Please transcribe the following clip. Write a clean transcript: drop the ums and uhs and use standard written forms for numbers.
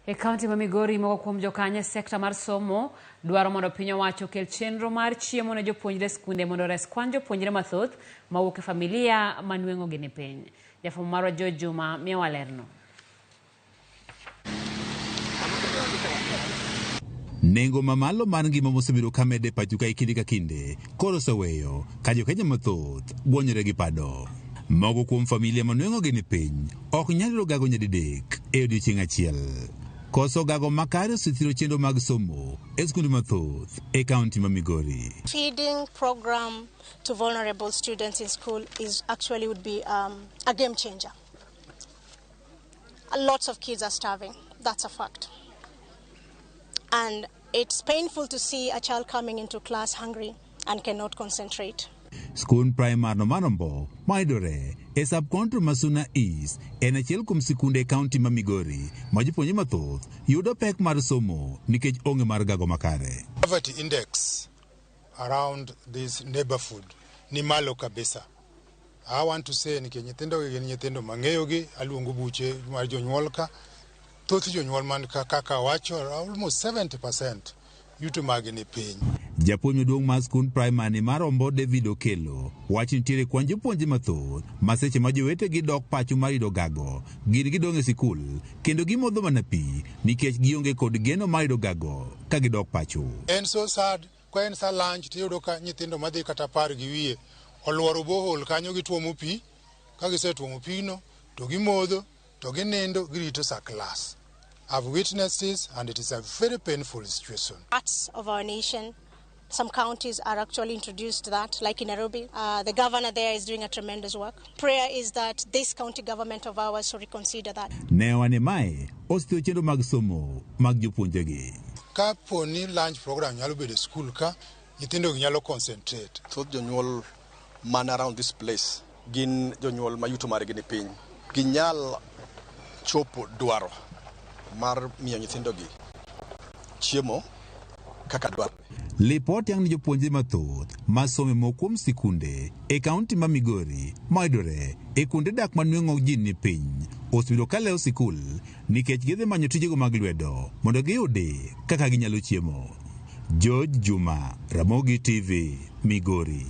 E kaunti ma Migori, moko kuom jokanyo e sekta mar somo dwaro mondo piny owacho okel chenro mar chiemo ne jopuonjre skunde mondo ores kwan jopuonjre mathoth mawuok e familia ma nweng'ogi ni piny. Jafwambo marwa George Juma miyowa lerno. Nengo mamalo mar ngima mosebedo ka mede pacho ka e kinde ka kinde koro oseweyo ka jokenya mathoth gwonyore gi pado. Moko kuom familia ma nweng'ogi ni piny ok nyal yudo gago nyadidek e odiechieng' achiel. Koso gago makare osethiro chenro mag somo e skunde mathoth e kaunti ma Migori. Feeding program to vulnerable students in school is actually would be a game changer. Lots of kids are starving. That's a fact. And it's painful to see a child coming into class hungry and cannot concentrate. Skund primar no mar Ombo mayudore e sub-county ma Suna East en achiel kuom sikunde e kaunti ma Migori ma jopuonjre mathoth yudo pek mar somo nikech onge mar gago makare. Poverty index around this neighborhood ni malo kabisa. I want to say nikech nyithindo gi gin nyithindo mang'eyogi, aluongo buche mar jonyuol ka. Thoth jonyuol man ka kaka wacho almost 70% yuto magi ni piny. Japuonj maduong' mar skund primary mar Ombo David Okello wacho nitiere kwan jopuonje mathoth ma seche ma jowetegi dok pacho mar yudo gago gin gidong' e sikul kendo gimodho mana pi nikech gionge kod geno mar yudo gago ka gidok pacho. En so sad ka en sa lunch tiyudo ka nyithindo madhi kata 10 gi wiye oluoro borehole kanyo gituomo pi ka gisetuomo pigno to gimodho to ginindo girito sa class. I've witnessed this and it is a very painful situation. Parts of our nation, some counties are actually introduced that, like in Nairobi. The governor there is doing a tremendous work. Prayer is that this county government of ours should reconsider that. Ne wane mae osethiro chenro mag somo mag jopuonjregi. Ka po ni lunch program nyalo bedo e school ka, nyithindo gi nyalo concentrate. Thoth jonyuol man around this place gin jonyuol ma yuto margi ni piny. Ginyal chopo dwaro mar miyo nyithindogi chiemo kaka dwarore. Lipot yang' ni jopuonjre mathoth ma somo e moko kuom sikunde e kaunti ma Migori mayudore e kuonde dak ma nweng'o ji ni piny osebedo ka lewo sikul nikech gidhi manyo tijego mag lwedo mondo giyudi kaka ginyalo chiemo. George Juma, Ramogi TV, Migori.